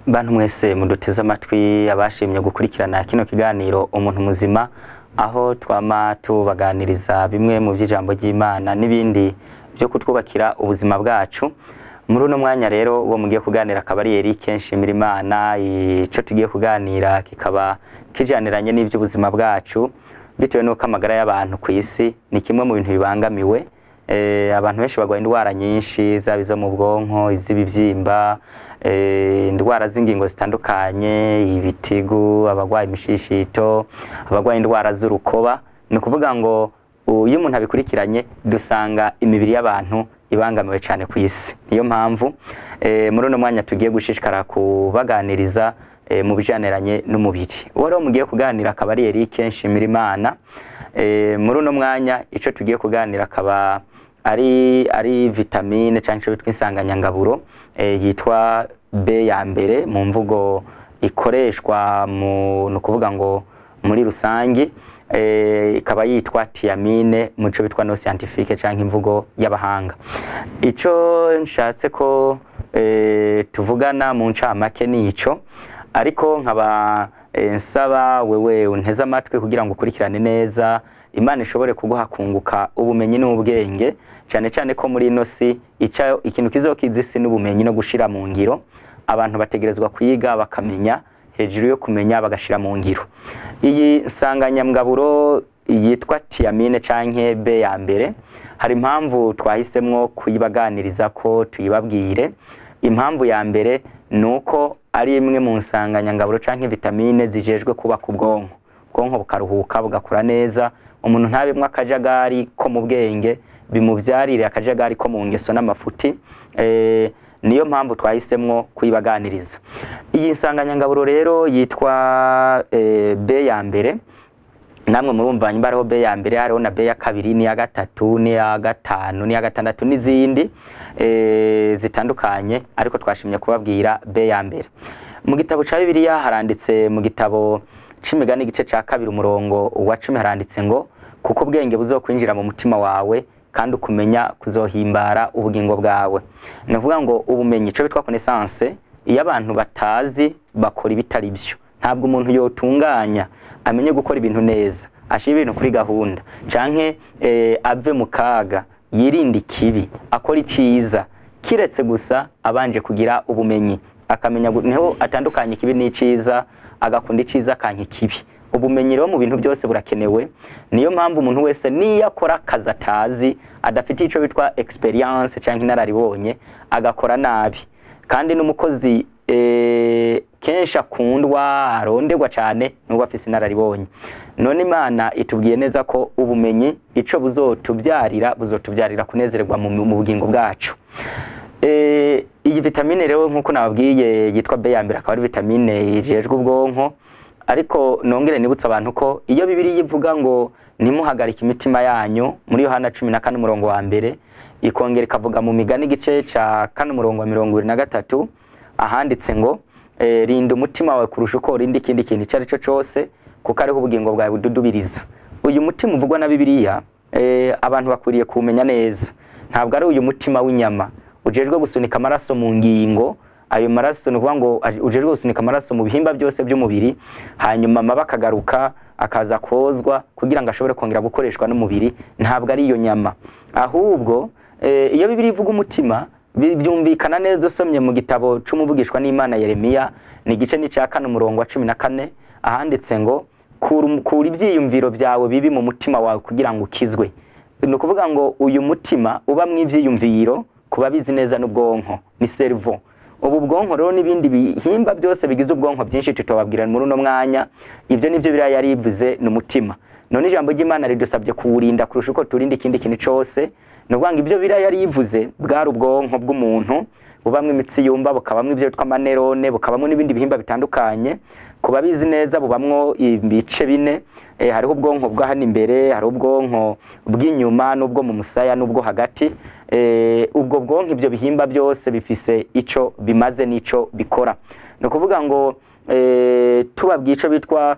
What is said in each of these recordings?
Bantu mwese muduteze amatwi, abashimye gukurikirana kino kiganiro Umuntu Muzima, aho twama tubaganiriza bimwe mu by'ijambo ry'Imana n'ibindi byo kutwubakira ubuzima bwacu. Muri uno mwanya rero uwo mugiye kuganira akaba ari Eric Nshimirimana. Ico tugiye kuganira kikaba kijaniranye n'iby'ubuzima bwacu, bitewe n'uko amagara y'abantu ku isi ni kimwe mu bintu bibangamiwe. Abantu benshi bagwaye indwara nyinshi, zaba izo mu bwonko, iz'ibibyimba, indwara z'ingingo zitandukanye, ibitigu, abagwaye imishishito, abagwaye indwara z'urukoba. Ni ukuvuga ngo iyo umuntu abikurikiranye dusanga imibiri y'abantu ibangamiwe cyane ku isi. Niyo mpamvu muri uno mwanya tugiye gushishikara kubaganiriza mu bijaniranye n'umubiri. Uwo rero mugiye kuganira akaba ari Eric Nshimirimana. Muri uno mwanya ico tugiye kuganira akaba ari vitamine canke ico bitwa insanganyangaburo yitwa B ya mbere mu mvugo ikoreshwa mu nukuvuga ngo muri rusangi, ikaba yitwa thiamine mu cyo bitwa no scientifique canke imvugo y'abahanga. Ico nshatse ko tuvugana mu ncamake nico, ariko nkaba nsaba wewe unteze amatwi kugira ngo ukurikirane neza, Imana ishobore kuguha kunguka ubumenyi n'ubwenge, cyane cyane ko muri ino si ikintu kizokiza isi n'ubumenyi no gushira mu ngiro. Abantu bategerezwa kwiga bakamenya, hejuru yo kumenya bagashira mu ngiro. Iyi nsanganyangaburo yitwa thiamine canke B ya mbere, hari impamvu twahisemwo kuyibaganiriza ko tuyibabwire. Impamvu ya mbere nuko ari imwe mu nsanganyangaburo canke vitamine zijejwe kubaka ubwonko, ubwonko bukaruhuka bugakura neza, umuntu ntabimwe akajagari ko mu bwenge bimuvyarire akajagari ko mu ngeso n'amafuti. Niyo mpamvu twahisemwo kuyibaganiriza. Iyi nsanganyangaburo rero yitwa B ya mbere. Namwe murumva nyimba hariho B ya mbere, hariho na B ya kabiri, n'iya gatatu, n'iya gatanu, n'iya gatandatu n'izindi zitandukanye, ariko twashimye kubabwira B ya mbere. Mu gitabo ca Bibiliya haranditse, mu gitabo c'Imigani igice ca 2 umurongo wa 10 haranditse ngo kuko ubwenge buzokwinjira mu mutima wawe kandi ukumenya kuzohimbara ubugingo bwawe. Ni ukuvuga ngo ubumenyi, ico bitwa connaissance, iyo abantu batazi bakora ibitari byo. Ntabwo umuntu yotunganya amenye gukora ibintu neza, ashira ibintu kuri gahunda, canke ave mu kaga, yirinde ikibi, akora iciza, kiretse gusa abanje kugira ubumenyi, akamenya niho atandukanye ikibi n'iciza, agakunda iciza akanka ikibi. Ubumenyi rero mu bintu byose burakenewe. Niyo mpamvu umuntu wese niyo akora akazi atazi, adafite ico bitwa experience canke inararibonye, agakora nabi. Kandi n'umukozi kenshi akundwa, aronderwa cyane n'uwo afise inararibonye. None Imana itubwiye neza ko ubumenyi ico buzotubyarira, buzotubyarira kunezererwa mu bugingo bwacu. Iyi vitamine rero nkuko nababwiye yitwa B ya mbere, akaba ari vitamine ijejwe ubwonko. Ariko nongere nibutsa abantu ko iyo Bibiliya ivuga ngo ntimuhagarike imitima yanyu muri Yohana 14 umurongo wa mbere, ikongera ikavuga mu Migani igice ca 4 umurongo wa 23 ahanditse ngo rinda umutima wawe kurusha uko urinda ikindi kintu icyo ari cyo cyose, kuko ariho ubugingo bwawe bududubiriza. Uyu mutima uvugwa na Bibiliya abantu bakwiriye kumenya neza. Ntabwo ari uyu mutima w'inyama ujejwe gusunika amaraso mu ngingo, ayo maraso ni ukuvuga ngo ujejwe gusunika amaraso mu bihimba byose by'umubiri, hanyuma amaba akagaruka akaza kozwa kugira ngo ashobore kongera gukoreshwa n'umubiri. Ntabwo ari iyo nyama. Ahubwo iyo Bibiliya ivuga umutima byumvikana neza usomye mu gitabo c'umuvugishwa n'Imana Yeremiya, ni igice n'icya 4 umurongo wa 14, ahanditse ngo kura ibyiyumviro byawe bibi mu mutima wawe kugira ngo ukizwe. Ni ukuvuga ngo uyu mutima uba mu ivyiyumviro kuba bizi neza n'ubwonko, ni cerveau. Ubu bwonko rero n'ibindi bihimba byose bigize ubwonko byinshi tutobabwira muri uno mwanya, ibyo nivyo Bibiliya yari ivuze ni umutima. None ijambo ry'Imana ridusabye kuwurinda kurusha uko turinda ikindi kintu cose. Ni ukuvuga ngo ibyo Bibiliya yari ivuze bwari ubwonko bw'umuntu, bubamwo imitsi yumva, bukabamwo ibyo bitwa amanerone, bukabamwo n'ibindi bihimba bitandukanye. Kuba bizi neza bubamwo ibice bine, hariho ubwonko bwa hano imbere, hariho ubwonko bw'inyuma n'ubwo mu musaya n'ubwo hagati. Ubwo bwonko ibyo bihimba byose bifise ico bimaze n'ico bikora. Ni ukuvuga ngo tubabwiye ico bitwa,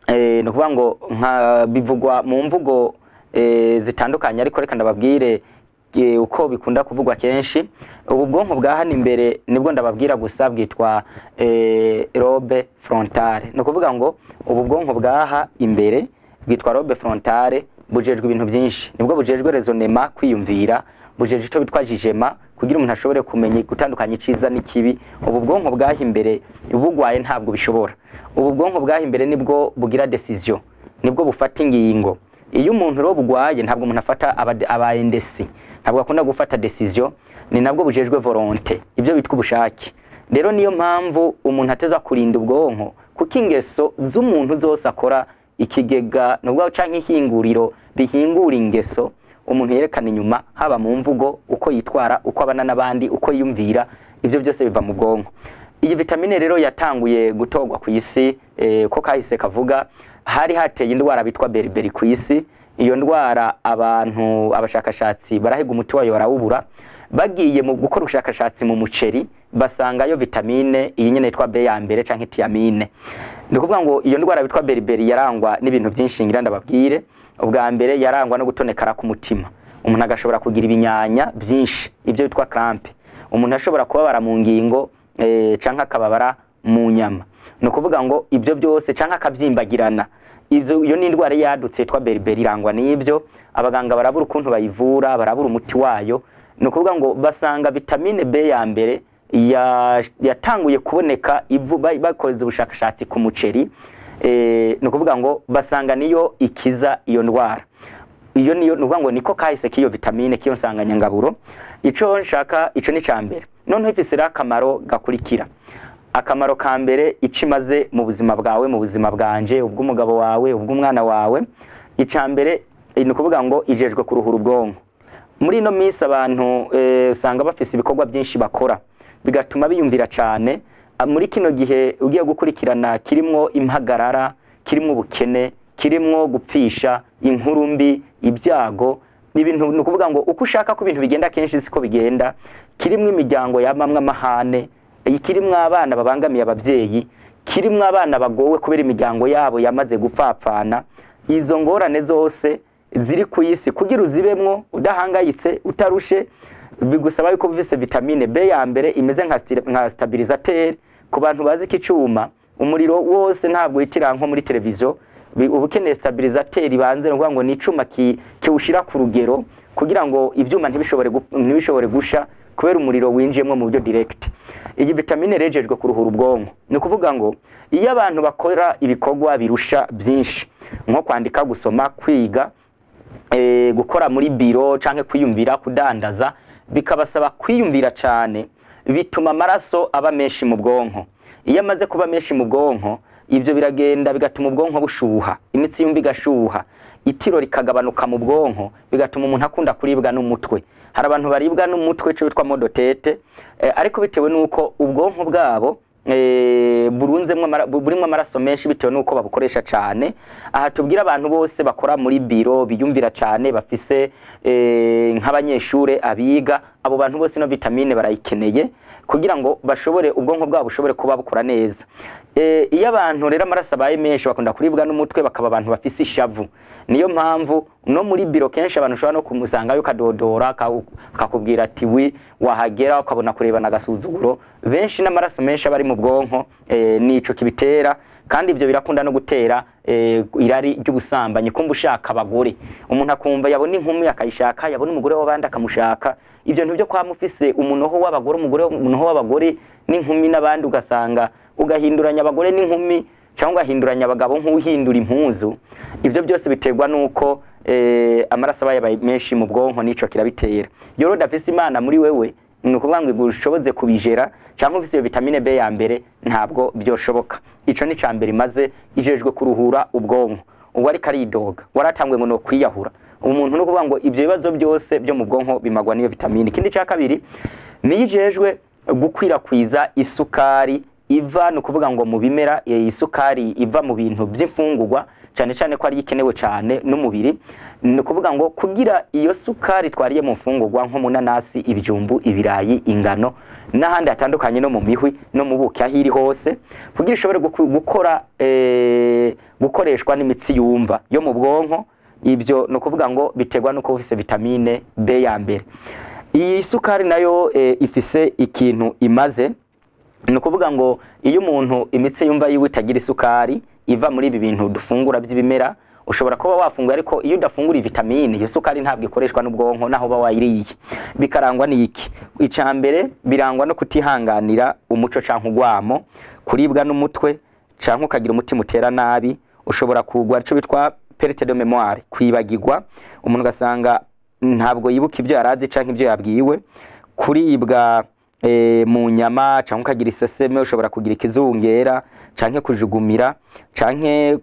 ni ukuvuga ngo nka bivugwa mu mvugo zitandukanye, ariko reka ndababwire uko bikunda kuvugwa kenshi. Ubu bwonko bwa hano imbere nibwo ndababwira gusa, bwitwa lobe frontale. Ni ukuvuga ngo ubu bwonko bwaha imbere bwitwa lobe frontale, bujejwe ibintu byinshi. Nibwo bujejwe raisonnement, kwiyumvira, bujejwe icyo bitwa jugement, kugira umuntu ashobore kumenya gutandukanya iciza n'ikibi. Ubu bwonko bwaha imbere bugwaye ntabwo bishobora. Ubu bwonko bwaha imbere nibwo bugira décision, nibwo bufata ingingo. Iyo umuntu rero bugwaye, ntabwo umuntu afata aba indécis, ntabwo akunda gufata décision. Ni nabwo bujejwe volonté, ibyo bitwa ubushake. Rero niyo mpamvu umuntu ateza kurinda ubwonko, kuko ingeso z'umuntu zose akora, ikigega nubwo canke ihinguriro rihingura ingeso umuntu yerekana inyuma, haba mu mvugo, uko yitwara, uko abana n'abandi, uko yiyumvira, ibyo byose biva mu bwonko. Iyi vitamine rero yatanguye gutorwa ku isi, ko kahise kavuga hari hateye indwara bitwa beriberi ku isi. Iyo ndwara abantu, abashakashatsi barahiga umuti wayo barawubura. Bagiye mu gukora ubushakashatsi mu muceri, basangayo vitamine iyi nyene yitwa B ya mbere canke thiamine. Ni ukuvuga ngo iyo ndwara bitwa beriberi yarangwa n'ibintu byinshi ngira ndababwire. Ubwa mbere yarangwa no gutonekara k'umutima, umuntu agashobora kugira ibinyanya byinshi, ibyo bitwa crampe, umuntu ashobora kubabara mu ngingo canke akababara mu nyama. Ni ukuvuga ngo ibyo byose, canke akabyimbagirana. Ibyo, iyo ni indwara yadutse yitwa beriberi, irangwa n'ibyo. Abaganga barabura ukuntu bayivura, barabura umuti wayo. Ni ukuvuga ngo basanga vitamine B ya mbere yatanguye kuboneka ivu bakoze ubushakashatsi ku muceri. Ni ukuvuga ngo basanga niyo ikiza iyo ndwara. Iyo niyo, ni ukuvuga ngo niko kahise k'iyo vitamine, k'iyo nsanganyangaburo. Ico nshaka, ico ni mbere. Noneho ifise rero akamaro gakurikira. Akamaro ka mbere, ico imaze mu buzima bwawe, mu buzima bwanje, ubw'umugabo wawe, ubw'umwana wawe, ica mbere ni ukuvuga ngo ijejwe kuruhura ubwonko. Muri ino minsi abantu usanga bafise ibikorwa byinshi bakora, bigatuma biyumvira cyane. Muri kino gihe ugiye gukurikirana kirimwo impagarara, kirimwo ubukene, kirimwo gupfisha, inkuru mbi, ibyago, ni ibintu, ni ukuvuga ngo uko ushaka ko ibintu bigenda kenshi siko bigenda. Kirimwo imiryango yamamwe amahane, kirimwo abana babangamiye ababyeyi, kirimwo abana bagowe kubera imiryango yabo yamaze gupfapfana. Izo ngorane zose ziri ku isi, kugira uzibemwo udahangayitse, utarushe, bigusaba yuko ufise vitamine B ya mbere imeze nka stabilisateur. Ku bantu bazi ko icuma umuriro wose ntabwo witira nko muri televiziyo, uba ukeneye stabilisateur ibanze, ni ukuvuga ngo ni icuma kiwushira ku rugero kugira ngo ibyuma ntibishobore gusha kubera umuriro winjiyemo mu buryo direct. Iyi vitamine rejejwe kuruhura ubwonko. Ni ukuvuga ngo iyo abantu bakora ibikorwa birusha byinshi, nko kwandika, gusoma, kwiga, gukora muri biro canke kwiyumvira, kudandaza, bikabasaba kwiyumvira cyane, bituma amaraso aba menshi mu bwonko. Iyo amaze kuba menshi mu bwonko, ibyo biragenda bigatuma ubwonko bushuha, imitsi yumva igashuha, itiro rikagabanuka mu bwonko, bigatuma umuntu akunda kuribwa n'umutwe. Hari abantu baribwa n'umutwe, cyo bitwa mal de tête, ariko bitewe n'uko ubwonko bwabo burunzemwo burimwo amaraso menshi, bitewe n'uko babukoresha cyane. Aha tubwira abantu bose bakora muri biro, biyumvira cyane, bafise nk'abanyeshure, abiga, abo bantu bose ino vitamine barayikeneye kugira ngo bashobore, ubwonko bwabo bushobore kuba bukora neza. Iyo abantu rero amaraso abaye menshi, bakunda kuribwa n'umutwe, bakaba abantu bafise ishavu. Niyo mpamvu no muri biro kenshi abantu ushobora no kumusangayo ukadodora, akakubwira ati "Oui", wahagera ukabona kurebana agasuzuguro. Benshi n'amaraso menshi aba ari mu bwonko, nico kibitera. Kandi ibyo birakunda no gutera irari ry'ubusambanyi, kumva ushaka abagore, umuntu akumva yabona inkumi akayishaka, yabona umugore w'abandi akamushaka. Ibyo bintu byo kwa mufise umunoho w'abagore, umugore, umunoho w'abagore n'inkumi n'abandi, ugasanga ugahinduranya abagore n'inkumi, cyangwa ugahinduranya abagabo nk'uhindura impuzu, ibyo byose biterwa n'uko amaraso aba yabaye menshi mu bwonko, nico kirabitera. Iyo rero udafise Imana muri wewe, ni ukuvuga ngo ushoboze kubijera, cyangwa ufise iyo vitamine B ya mbere, ntabwo byoshoboka. Ico ni mbere imaze, ijejwe kuruhura ubwonko. Ubu ariko aridoga, waratangwe ngo no kwiyahura umuntu. No kuvuga ngo ibyo bibazo byose byo mu bwonko bimagwa n'iyo vitamine. Ikindi cya kabiri, niyo ijejwe gukwirakwiza isukari iva, ni ukuvuga ngo mu bimera, isukari iva mu bintu by'imfungurwa, cyane cyane ko ari ikenewe cyane n'umubiri. Ni ukuvuga ngo kugira iyo sukari twariye mu mfungurwa, nko mu nanasi, ibijumbu, ibirayi, ingano n'ahandi hatandukanye, no mu mihwi, no mu buki, aho iri hose, kugira ishobore gukora, gukoreshwa n'imitsi yumva yo mu bwonko. Ibyo ni ukuvuga ngo biterwa nuko ufise vitamine B ya mbere. Iyi sukari nayo ifise ikintu imaze. Ni ukuvuga ngo iyo umuntu imitsi yumva yiwe itagira isukari iva muri ibi bintu dufungura by'ibimera, ushobora kuba wafungura, ariko iyo udafungura vitamine, iyo sukari ntabwo ikoreshwa n'ubwonko naho uba wayiriye. Bikarangwa n'iki? Icya mbere, birangwa no kutihanganira umuco canke ugwamo, kuribwa n'umutwe canke ukagira umutima utera nabi. Ushobora kugwa ico bitwa perte de mémoire, kwibagirwa, umuntu ugasanga ntabwo yibuka ibyo yarazi canke ibyo yabwiwe, kuribwa mu nyama canke ukagira iseseme, ushobora kugira ikizungera canke kujugumira canke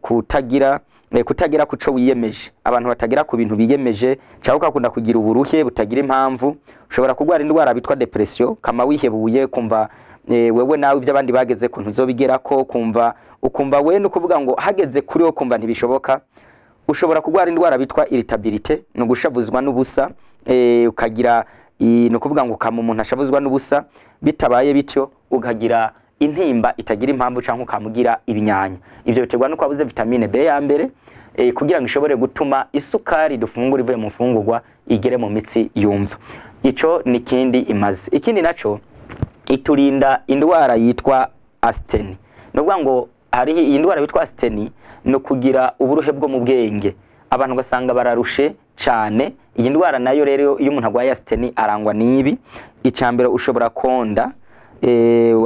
kutagira kuco wiyemeje, abantu batagera ku bintu biyemeje, canke ukakunda kugira uburuhe butagira impamvu. Ushobora kurwara indwara bitwa dépression, kama wihebuye, kumva wewe nawe ibyo abandi bageze ku ntuzobigerako, kumva ukumva we no kuvuga ngo hageze kuri wo kumva ntibishoboka. Ushobora kurwara indwara bitwa irritabilité, ni ugushavuzwa n'ubusa, ukagira ni ukuvuga ngo ukama umuntu ashavuzwa n'ubusa. Bitabaye bityo, ukagira intimba itagira impamvu canke ukamugira ibinyanya. Ivyo biterwa nuko wabuze vitamine B ya mbere, kugira ngo ishobore gutuma isukari dufungura ivuye mu mfungurwa igere mu mitsi yumva. Ico ni kindi imaze. Ikindi naco, iturinda indwara yitwa asthénie. Ni ukuvuga ngo hariho iyi ndwara yitwa asthénie, ni ukugira uburuhe bwo mu bwenge, abantu ugasanga bararushe cane. Iyi ndwara nayo rero, iyo umuntu arwaye asthénie, arangwa n'ibi: icya mbere, ushobora konda,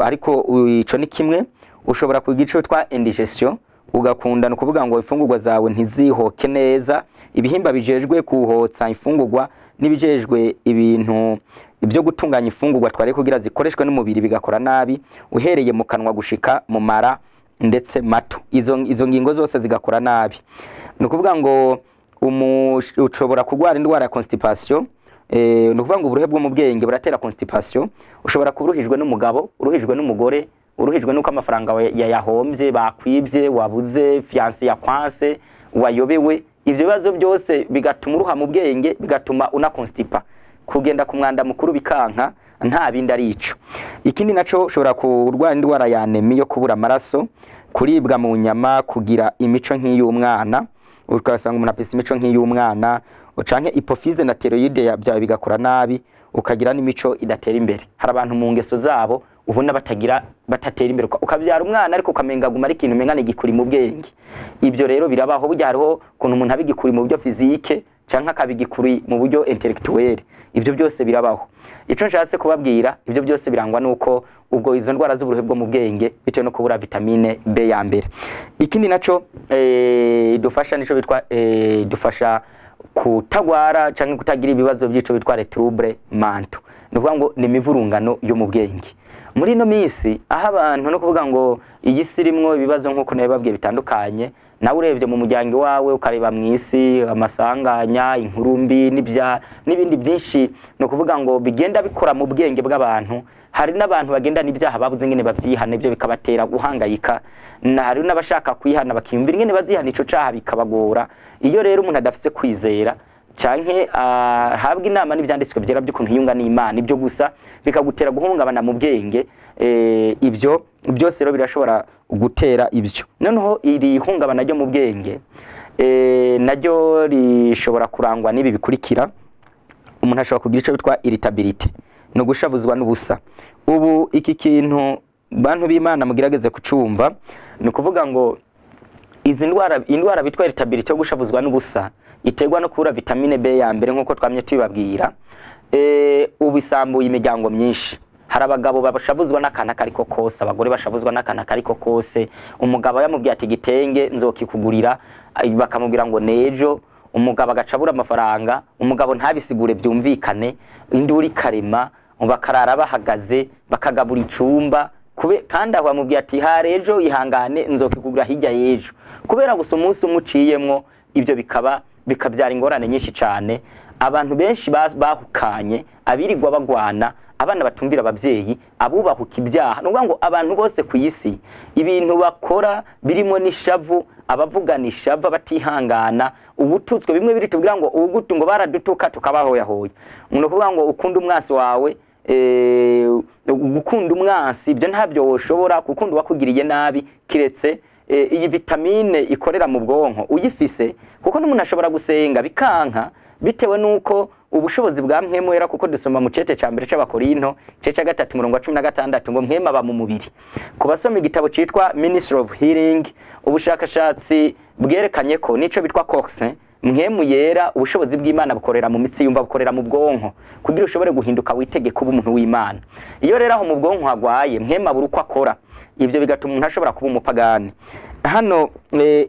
ariko ico ni kimwe. Ushobora kugira ico twitwa indigestion, ugakunda, ni ukuvuga ngo imfungurwa zawe ntizihoke neza. Ibihimba bijejwe kuhotsa imfungurwa n'ibijejwe ibintu ibyo gutunganya imfungurwa twari kugira zikoreshwe n'umubiri bigakora nabi, uhereye mu kanwa gushika mu mara ndetse mato, izo ngingo zose zigakora nabi. Ni ukuvuga ngo ushobora kurwara indwara ya constipation. Ni ukuvuga ngo uburuhe bwo mu bwenge buratera constipation. Ushobora kuba uruhijwe n'umugabo, uruhijwe n'umugore, uruhijwe n'uko amafaranga yayahombye, bakwibye, wabuze fiancé, yakwanse, wayobewe. Ivyo bibazo byose bigatuma uruha mu bwenge, bigatuma unakonstipa, kugenda ku mwanda mukuru bikanka, nta bindi ari ico. Ikindi naco, ushobora kurwara indwara ya anémie, yo kubura amaraso, kuribwa mu nyama, kugira imico nk'iy'umwana, ugasanga umuntu afise imico nk'iy'umwana, canke hypophyse na thyroïde byawe bigakora nabi, ukagira n'imico idatera imbere. Hari abantu mu ngeso zabo ubona batagira, batatera imbere, ukabyara umwana ariko ukamenga aguma ari ikintu umenga ni igikuri mu bwenge. Ibyo rero birabaho. Burya hariho ukuntu umuntu aba igikuri mu buryo physique canke akaba igikuri mu buryo intellectuel. Ibyo byose birabaho. Ico nshatse kubabwira, ibyo byose birangwa nuko ubwo izo ndwara z'uburuhe bwo mu bwenge bitewe no kubura vitamine B ya mbere. Ikindi naco dufasha nico bitwa dufasha kutagwara canke kutagira ibibazo by'ico bitwa les troubles mentaux, ni ukuvuga ngo ni imivurungano yo mu bwenge. Muri ino minsi aho abantu, no kuvuga ngo iyi si irimwo ibibazo nk'uko nabibabwiye bitandukanye, nawe urebye mu muryango wawe, ukareba mu isi amasanganya, inkuru mbi n'ibindi byinshi, ni ukuvuga ngo bigenda bikora mu bwenge bw'abantu. Hari n'abantu bagenda n'ibyaha babuze ingene bavyihana, ibyo bikabatera guhangayika, na hari n'abashaka kwihana bakiyumvira ingene bazihana ico caha bikabagora. Iyo rero umuntu adafise kwizera canke ahabwa inama n'ivyanditswe byera by'ukuntu yunga n'Imana, ibyo gusa bikagutera guhungabana mu bwenge. Ibyo byose rero birashobora gutera ibyo. Noneho iri hungabana ryo mu bwenge naryo rishobora kurangwa n'ibi bikurikira: umuntu ashobora kugira ico bitwa irritabilité, ni ugushavuzwa n'ubusa. Ubu iki kintu, bantu b'Imana, mugerageze kucumva. Ni ukuvuga ngo izi ndwara, indwara bitwa irritabilité yo gushavuzwa n'ubusa, iterwa no kubura vitamine B ya mbere nk'uko twamye tubibabwira, ubu isambuye imiryango myinshi. Hari abagabo bashavuzwa n'akantu akariko kose, abagore bashavuzwa n'akantu akariko kose. Umugabo yamubwiye ati: "Igitenge nzokikugurira," bakamubwira ngo nejo, umugabo agaca abura amafaranga, umugabo ntabisigure byumvikane, induru ikarema, bakarara bahagaze, bakagabura icumba kube. Kandi aho bamubwiye ati: "Hari ejo, ihangane, nzokikugura hirya y'ejo," kubera gusa umunsi umwe uciyemwo, ibyo bikaba bikabyara ingorane nyinshi cyane. Abantu benshi bahukanye, abirirwa bagwana, abana batumvira ababyeyi, abubahuka ibyaha. Ni ukuvuga ngo abantu bose ku isi ibintu bakora birimo n'ishavu, abavugana ishavu, batihangana, ubututswe bimwe biri tubwira ngo ubugutu ngo baradutuka tukabahoyahoya. Ni ukuvuga ngo ukunda umwansi wawe, gukunda umwansi ibyo ntabyo woshobora gukunda uwakugiriye nabi kiretse iyi vitamine ikorera mu bwonko uyifise, kuko n'umuntu ashobora gusenga bikanka bitewe nuko ubushobozi bwa mpwemu yera, kuko dusoma mu cete ca mbere c'Abakorinto igice ca 3 umurongo wa 16 ngo mpwemu aba mu mubiri. Ku basoma igitabo citwa Ministry of Healing, ubushakashatsi bwerekanye ko nico bitwa corsin, mpwemu yera ubushobozi bw'Imana bukorera mu mitsi yumva, bukorera mu bwonko kugira ushobore guhinduka witegeka uba umuntu w'Imana. Iyo rero aho mu bwonko hagwaye, mpwemu abura uko akora, ivyo bigatuma umuntu ashobora kuba umupagani. Hano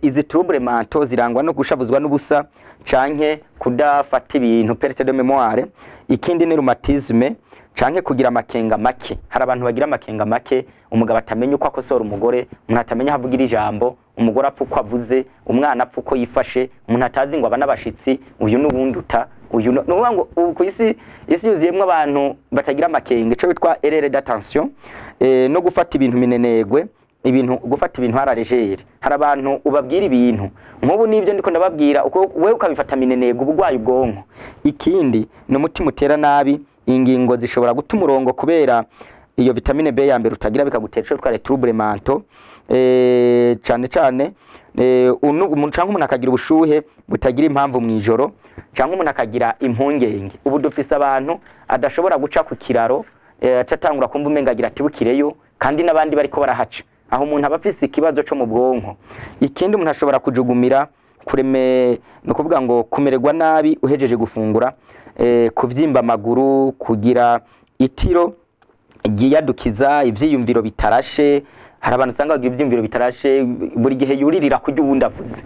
izi trouble mentaux zirangwa no gushavuzwa n'ubusa canke kudafata ibintu, perte de mémoire. Ikindi ni rhumatisme canke kugira amakenga make. Hari abantu bagira amakenga make, umugabo atamenya uko akosora umugore, umuntu atamenya aho avugira ijambo, umugore apfa uko avuze, umwana apfa uko yifashe, umuntu atazi ngo aba n'abashitsi, uyu n'uwundi uta uyu no nuvuga ngo ubu ku isi, isi yuzuyemwo abantu batagira amakenga, ico bitwa erreur d'attention, no gufata ibintu minenegwe, ibintu gufata ibintu à la légère. Hari abantu ubabwira ibintu nk'ubu n'ibyo ndiko ndababwira, uko wewe ukabifata minenegwe, ubugwayi ubwonko. Ikindi ni umutima utera nabi, ingingo zishobora guta umurongo kubera iyo vitamine B ya mbere utagira, bikagutera ico twita trouble mentaux, cane cane umuntu canke umuntu akagira ubushuhe butagira impamvu mw'ijoro, canke umuntu akagira impungenge. Ubu dufise abantu adashobora guca ku kiraro, acatangura kumva umenga agira atibukireyo kandi n'abandi bariko barahaca. Aho umuntu aba afise ikibazo co mu bwonko. Ikindi umuntu ashobora kujugumira, kureme, ni ukuvuga ngo kumererwa nabi uhejeje gufungura, kuvyimba amaguru, kugira itiro ryiyadukiza, ivyiyumviro bitarashe. Hari abantu usanga bagira ivyiyumviro bitarashe, buri gihe yuririra kurya uwundi avuze.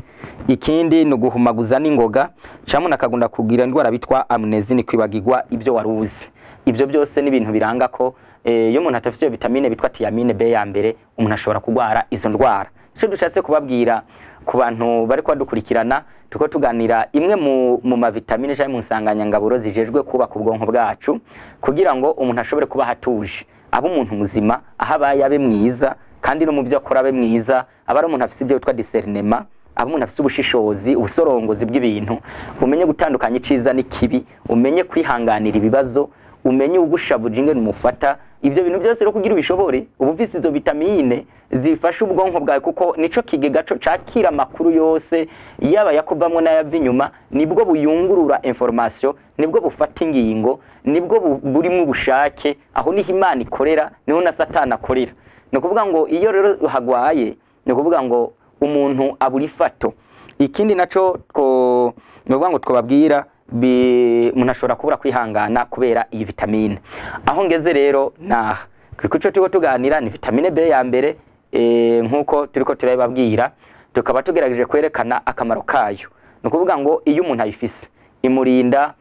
Ikindi ni uguhumaguza n'ingoga, canke umuntu akagunda kugira indwara bitwa amnésie, ni kwibagirwa ibyo wari uzi. Ibyo byose ni ibintu biranga ko iyo umuntu atafite iyo vitamine bitwa thiamine B ya mbere, umuntu ashobora kurwara izo ndwara. Icyo dushatse kubabwira ku bantu bari kubadukurikirana, turiko tuganira imwe mu mavitamine canke mu nsanganyangaburo zijejwe kubaka ubwonko bwacu, kugira ngo umuntu ashobore kuba hatuje, abe umuntu muzima, aho abaye abe mwiza, kandi no mu byo akora abe mwiza, aba ari umuntu afise ibyo bitwa discernement, abe umuntu afise ubushishozi, ubusorongozi bw'ibintu, umenye gutandukanya iciza n'ikibi, umenye kwihanganira ibibazo, umenye ugushavuje ingene umufata. Ibyo bintu byose rero kugira ubishobore, uba ufise izo vitamine zifasha ubwonko bwawe, kuko nico kigega co cakira amakuru yose, yaba yakuvamwo n'ayava inyuma. Nibwo buyungurura information, nibwo bufata ingingo, nibwo burimwo ubushake. Aho niho Imana ikorera, niho na Satani akorera. Ni ukuvuga ngo iyo rero hagwaye, ni ukuvuga ngo umuntu abura ifato. Ikindi naco two ni ukuvuga ngo twababwira, umuntu ashobora kubura kwihangana kubera iyi vitamine. Aho ngeze rero naha kuko ico turiko tuganira ni vitamine B ya mbere, nkuko turiko turabibabwira, tukaba tugerageje kwerekana akamaro kayo. Ni ukuvuga ngo iyo umuntu ayifise imurinda,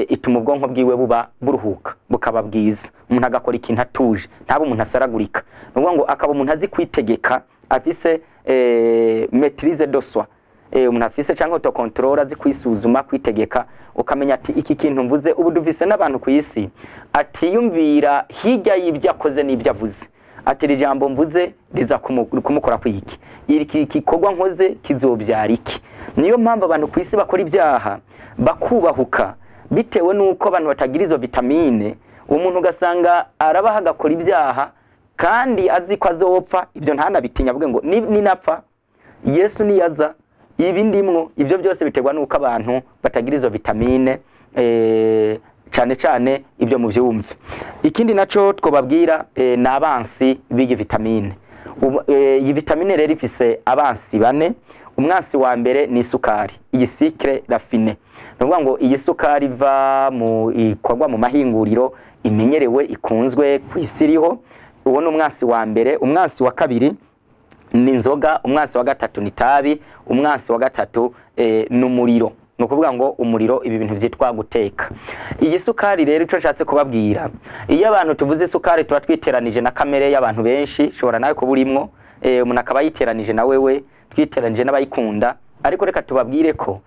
ituma ubwonko bwiwe buba buruhuka, bukaba bwiza, umuntu agakora ikintu atuje, ntabe umuntu asaragurika. Ni ukuvuga ngo akaba umuntu azi kwitegeka, afise maîtrise de soi, umuntu afise canke autocontrôle, azi kwisuzuma, kwitegeka, ukamenya ati iki kintu mvuze. Ubu dufise n'abantu ku isi atiyumvira hirya y'ibyo akoze n'ibyo avuze, ati iri jambo mvuze riza kumukora kwiki, iki gikorwa nkoze kizobyara iki. Niyo mpamvu abantu ku isi bakora ibyaha bakubahuka, bitewe n'uko abantu batagira izo vitamine. Umuntu ugasanga arabaho agakora ibyaha kandi azi ko azopfa, ibyo ntanabitinya, avuge ngo ninapfa Yesu niyaza ibi ndimwo. Ibyo byose biterwa n'uko abantu batagira izo vitamine, cane cane ibyo muvyumve. Ikindi naco twobabwira, ni abansi b'iyi vitamine. Iyi vitamine rero ifise abansi bane. Umwansi wa mbere ni isukari, iyi sucre raffiné. Ni ukuvuga ngo iyi sukari iva mu ikorwa mu mahinguriro, imenyerewe, ikunzwe ku isi iriho, uwo ni umwansi wa mbere. Umwansi wa kabiri ni inzoga, umwansi wa gatatu ni itabi, umwansi wa gatatu ni umuriro. Ni ukuvuga ngo umuriro, ibi bintu vyitwa guteka. Iyi sukari rero, ico nshatse kubabwira, iyo abantu tuvuze isukari tuba twiteranije na kamere y'abantu benshi, shobora nawe kuba urimwo, umuntu akaba yiteranije na wewe, twiteranije n'abayikunda. Ariko reka tubabwire ko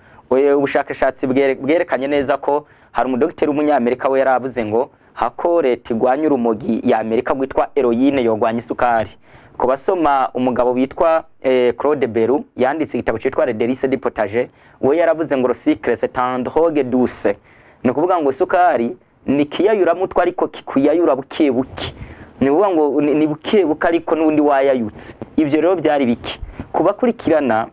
ubushakashatsi bwerekanye neza ko hari umudogiteri w'umunyamerika we yaravuze ngo hako leta igwanya urumogi ya Amerika rwitwa héroïne, yogwanya isukari. Ku basoma umugabo witwa Claude Berrou yanditse igitabo cyitwa Les Délices du potager, we yaravuze ngo le sucre, c'est une drogue douce. Ni ukuvuga ngo isukari ni kiyayuramutwe, ariko kikuyayura buke buke. Ni ukuvuga ngo ni buke buke, ariko n'ubundi wayayutse. Ibyo rero byari biki? Kubakurikirana,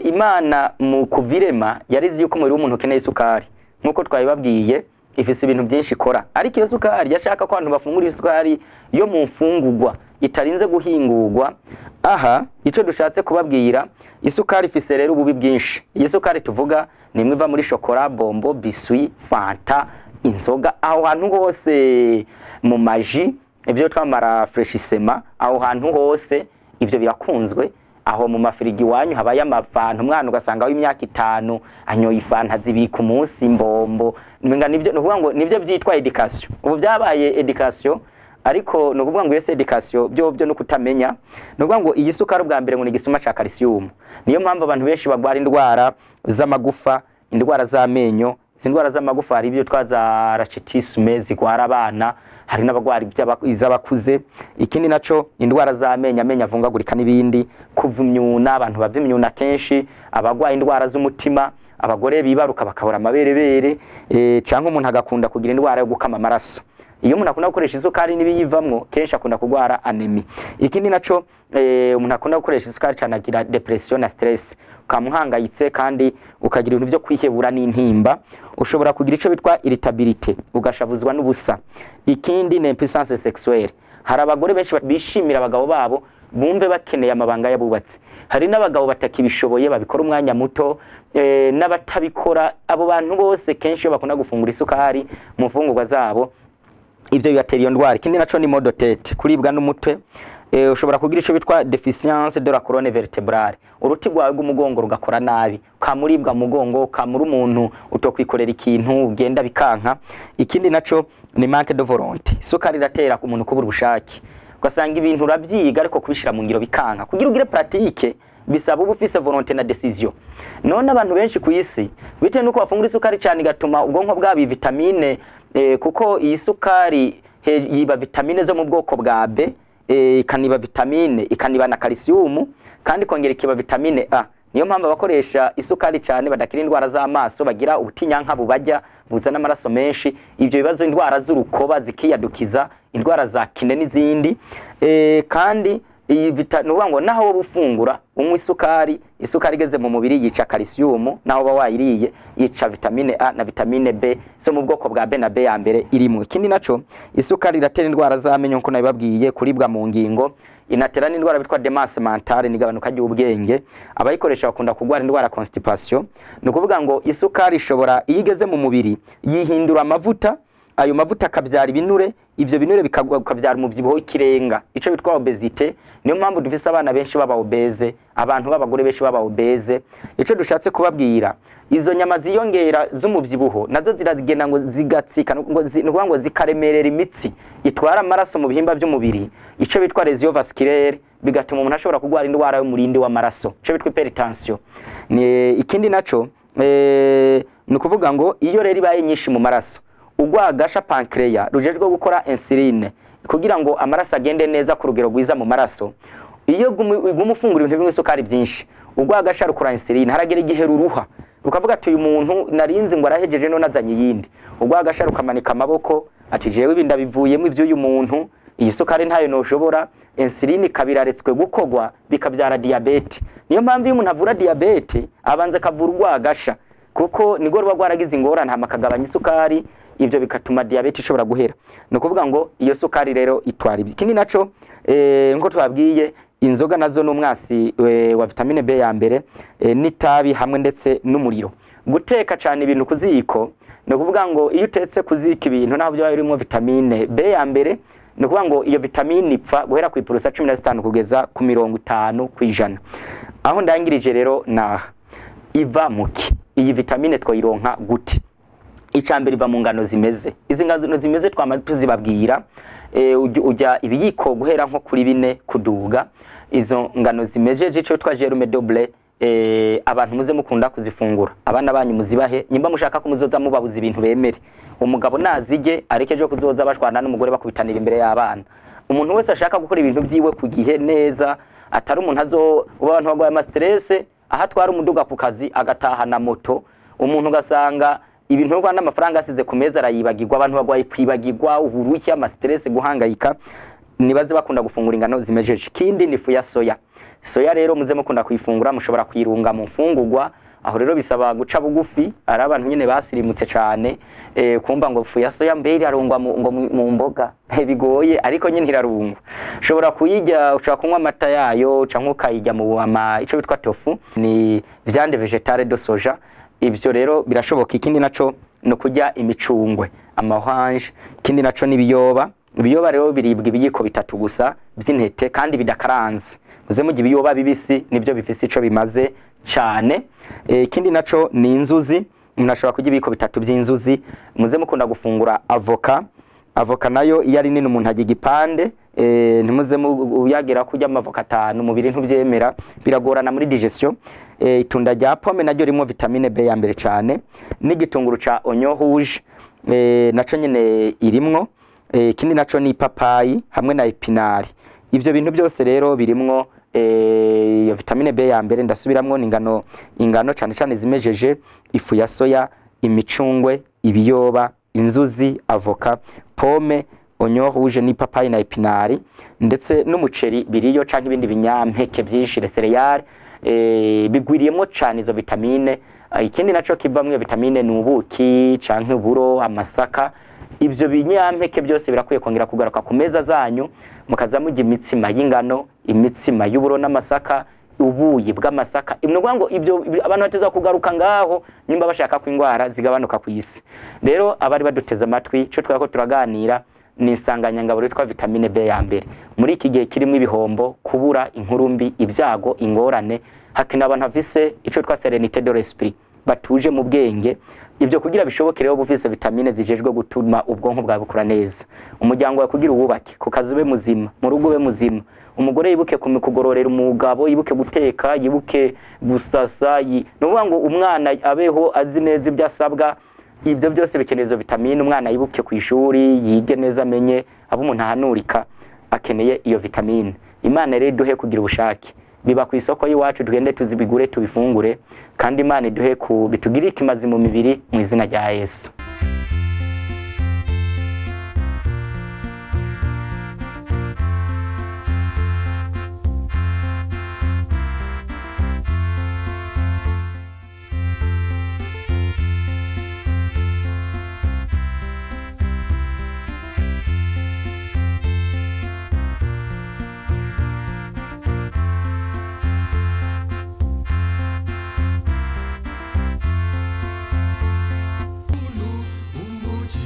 Imana mu kuvirema yarizi yuko umubiri w'umuntu ukeneye isukari. Nk'uko twabibabwiye, ifise ibintu byinshi ikora, ariko iyo sukari yashaka ko abantu bafungura isukari yo mu mfungurwa itarinze guhingurwa. Aha icyo dushatse kubabwira, isukari ifise rero ububi bwinshi. Iyi sukari tuvuga ni imwe iva muri shokora, bombo, biswi, fanta, inzoga, aho hantu hose mu maji, ibyo twamara freshisema, aho hantu hose ibyo birakunzwe. Aho mu mafirigi iwanyu habaye amafanta, umwana ugasanga w'imyaka 5 anyoye ifanta zibika umunsi mbombo. Menga nibyo, ni ukuvuga ngo nibyo byitwa education. Ubu byabaye education, ariko ni ukuvuga ngo iyo si education, byo byo no kutamenya. Ni ukuvuga ngo iyi sukari ubwa mbere ngo ni igisuma ca calcium. Niyo mpamvu abantu benshi bagwara indwara z'amagufa, indwara z'amenyo. Izi ndwara z'amagufa hari ibyo twa za rachitisme zigwara abana, hari n'abagwara iz'abakuze. Ikindi naco, indwara z'amenyo, amenyo avungagurika n'ibindi, kuva imyuna, abantu bava imyuna kenshi, abagwaye indwara z'umutima, abagore bibaruka bakabura amaberebere, canke umuntu agakunda kugira indwara yo gukama amaraso. Iyo umuntu akunda gukoresha isukari n'ibiyivamwo, kenshi akunda kurwara anémie. Ikindi naco, umuntu akunda gukoresha isukari cyane agira dépression na stress, ukamuhangayitse kandi ukagira ibintu byo kwihebura n'intimba. Ushobora kugira ico bitwa irritabilité, ugashavuzwa n'ubusa. Ikindi ni impuissance sexuelle. Hari abagore benshi bishimira abagabo babo bumve bakeneye amabanga y'abubatse, hari n'abagabo batakibishoboye babikora umwanya muto, n'abatabikora. Abo bantu bose kenshi iyo bakunda gufungura isukari mu mfungurwa zabo, ibyo bibatera iyo ndwara. Ikindi naco ni maux de tête, kuribwa n'umutwe. Ushobora kugira ico bitwa déficience de la colonne vertébrale, uruti rwawe rw'umugongo rugakora nabi, ukamuribwa mugongo, ukamura umuntu utokwikorera ikintu ugenda bikanka. Ikindi naco ni manque de volonté. Isukari iratera umuntu kubura ubushake, ugasanga ibintu urabyiga ariko kubishira mu ngiro bikanka. Kugira ugire pratique bisaba uba ufise volonté na décision. None abantu benshi ku isi, bitewe nuko bafungura isukari cyane, igatuma ubwonko bwabo vitamine, kuko iyi sukari yiba vitamine zo mu bwoko bwa B, ikaniba vitamine, ikaniba na calcium, kandi ikongera ikiba vitamine A. Niyo mpamvu abakoresha isukari cyane badakira indwara z'amaso, bagira ubutinyanka bubajya buzana amaraso menshi, ibyo bibazo, indwara z'urukoba zikiyadukiza, indwara za kine n'izindi. Kandi iyi ni ukuvuga ngo naho wowe ufungura unywa isukari, isukari igeze mu mubiri yica calcium, naho uba wayiriye yica vitamine A na vitamine B zo mu bwoko bwa B na B ya mbere irimo. Ikindi naco, isukari iratera indwara z'amenyo nkuko nabibabwiye, kuribwa mu ngingo, inatera n'indwara bitwa démence mentale, n'igabanuka ry'ubwenge. Abayikoresha bakunda kurwara indwara constipation. Ni ukuvuga ngo isukari ishobora, iyo igeze mu mubiri, yihindura amavuta, ayo mavuta akabyara ibinure, ivyo binure bikabyara umubyibuho w'ikirenga, ico bitwa obésité. Niyo mpamvu dufise abana benshi baba obèses, abantu b'abagore benshi baba obèses. Ico dushatse kubabwira, izo nyama ziyongera z'umubyibuho nazo ziragenda ngo zigatsika, ngo ni ukuvuga ngo zikaremerera imitsi itwara amaraso mu bihimba by'umubiri, ico bitwa lésion vasculaire, bigatuma umuntu ashobora kurwara indwara y'umurindi w'amaraso, ico bitwa hypertension. Ni ikindi naco, ni ukuvuga ngo iyo rero ibaye nyinshi mu maraso, urwagasha pancréas rujejwe gukora insuline kugira ngo amaraso agende neza ku rugero rwiza mu maraso, iyo guma ufungura ibintu birimo isukari byinshi, urwagasha rukora insuline, haragera igihe ruruha, rukavuga ati: "Uyu muntu narinzi ngo arahejeje, none azanye iyindi." Urwagasha rukamanika amaboko ati: "Jewe ibi ndabivuyemo, iby'uyu muntu, iyi sukari ntayo noshobora." Insuline ikaba iraretswe gukorwa, bikabyara diyabete. Niyo mpamvu iyo umuntu avura diyabete abanza akavura urwagasha, kuko nirwo ruba rwaragize ingorane, hama akagabanya isukari, ibyo bigatuma diyabete ishobora guhera. Ni ukuvuga ngo iyo sukari rero itwara ibyo. Ikindi naco, nkuko twabwiye, inzoga nazo ni umwasi wa vitamine B ya mbere, n'itabi hamwe ndetse n'umuriro, guteka cyane ibintu ku ziko. Ni ukuvuga ngo iyo utetse ku ziko ibintu, naho byaba birimo vitamine B ya mbere, ni ukuvuga ngo iyo vitamine ipfa guhera ku ipurusa 15 kugeza ku 50%. Aho ndangirije rero naha: iva muki? Iyi vitamine twayironka gute? Icya mbere, iva mu ngano zimeze. Izi ngano zimeze twama tuzibabwira, ujya ibiyiko guhera nko kuri 4 kuduga, izo ngano zimejeje, ico twa germe de blé. Abantu muze mukunda kuzifungura, abana banyu muzibahe. Nyimba mushaka ko muzoza mubabuza ibintu bemere, umugabo nazige areke ejo kuzoza bashwana n'umugore bakubitanira imbere y'abana. Umuntu wese ashaka gukora ibintu byiwe ku gihe neza, atari umuntu azo uba abantu bagwaye ama stress, aho atwara umuduga ku kazi agatahana moto, umuntu ugasanga ibintu rwanda amafaranga asize ku meza arayibagirwa. Abantu bagwaye kwibagirwa, uburushya, ama stress, guhangayika, nibaze bakunda gufungura ingano zimejeje. Ikindi ni ifu ya soya. Soya rero muze mukunda kuyifungura, mushobora kuyirunga mu mfungurwa. Aho rero bisaba guca bugufi, ari abantu nyine basirimutse cane, kumva ngo ifu ya soya mbere irarungwa ngo mu mboga bigoye, ariko nyine irarungwa. Ushobora kuyirya, ushobora kunywa amata yayo canke ukayirya mu ico bitwa tofu, ni viande végétale de soja. Ibyo rero birashoboka. Ikindi naco no kurya imicungwe, ama orange. Ikindi naco ni ibiyoba. Ibiyoba rero biribwa ibiyiko bitatu gusa by'intete kandi bidakaranze. Muze murya ibiyoba bibisi, nibyo bifise ico bimaze cane. Ikindi naco ni inzuzi, umuntu ashobora kurya ibiyiko bitatu by'inzuzi. Muze mukunda gufungura avoka. Avoka nayo iyo ari nini umuntu arya igipande, ntimuze uyagira kurya amavoka 5, umubiri ntuvyemera, biragorana muri digestion. Itunda rya pome naryo rimwo vitamine B ya mbere cane, n'igitunguru ca oignon rouge, naco nyene irimwo. Ikindi naco ni ipapayi hamwe na epinari. Ivyo bintu byose rero birimwo iyo vitamine B ya mbere. Ndasubiramwo, ni ingano cane cane zimejeje, ifu ya soya, imicungwe, ibiyoba, inzuzi, avoka, pome, oignon rouge n'ipapayi na epinari, ndetse n'umuceri biriyo canke ibindi binyampeke byinshi, les céréales, bigwiriyemwo cane izo vitamine. Ikindi naco kivamwo iyo vitamine ni ubuki canke uburo, amasaka. Ivyo binyampeke byose birakwiye kongera kugaruka ku meza zanyu, mukaza murya imitsima y'ingano, imitsima y'uburo n'amasaka, ubuyi bw'amasaka. Ni ukuvuga ngo ibyo abantu bateza kugaruka ngaho nimba bashaka ko indwara zigabanuka ku isi. Rero abari baduteze amatwi, ico twako turaganira ni insanganyangaburo yitwa vitamine B ya mbere. Muri iki gihe kirimo ibihombo, kubura, inkuru mbi, ibyago, ingorane, hakenewe abantu bafise ico twitwa sérénité de l'esprit, batuje mu bwenge. Ibyo kugira bishoboke rero, bufise vitamine zijejwe gutuma ubwonko bwawe bukura neza, umuryango wawe kugira uwubake, ku kazi ube muzima, mu rugo ube muzima, umugore yibuke kugororera umugabo, yibuke guteka, yibuke gusasa, ni ukuvuga ngo umwana abeho azi neza ibyo asabwa. Ibyo byose bikeneye izo vitamine. Umwana yibuke ku ishuri, yige neza, amenye abo umuntu ahanurika, akeneye iyo vitamine. Imana rero iduhe kugira ubushake, biba ku isoko y'iwacu, tugende tuzibigure tubifungure, kandi Imana iduhe ku bitugirire ikimazi mu mibiri, mu izina rya Yesu.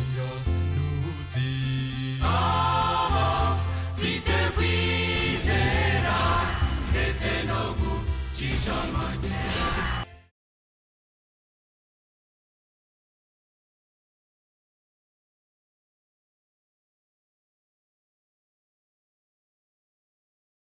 Umukiranutsi aba mfite kwizera ndetse no gucisha make.